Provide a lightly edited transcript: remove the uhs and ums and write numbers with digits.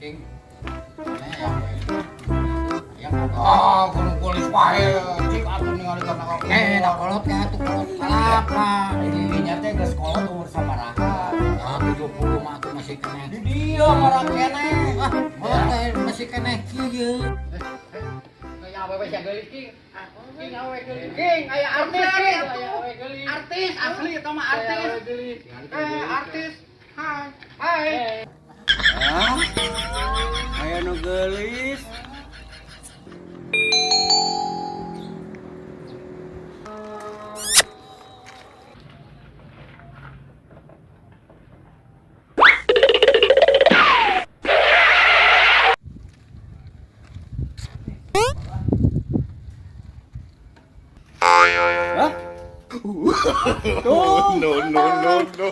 King. Ah, kudu polis wae. Cik atuh ningali kana ka. Eh, da kolot nya atuh kolot kalapa. Dinya teh geus kolot umur sabaraha? Ah, 70 mah atuh masih keneh. Di dia marah keneh. Ah, kolot teh masih keneh kieu. Aya awewe sia geulis, King. King awewe geulis. King, aya artis, King. Aya awewe geulis. Artis asli eta mah artis. Eh, artis. Hai. Hai. Ah. Aya nu geulis. No, no, no, no.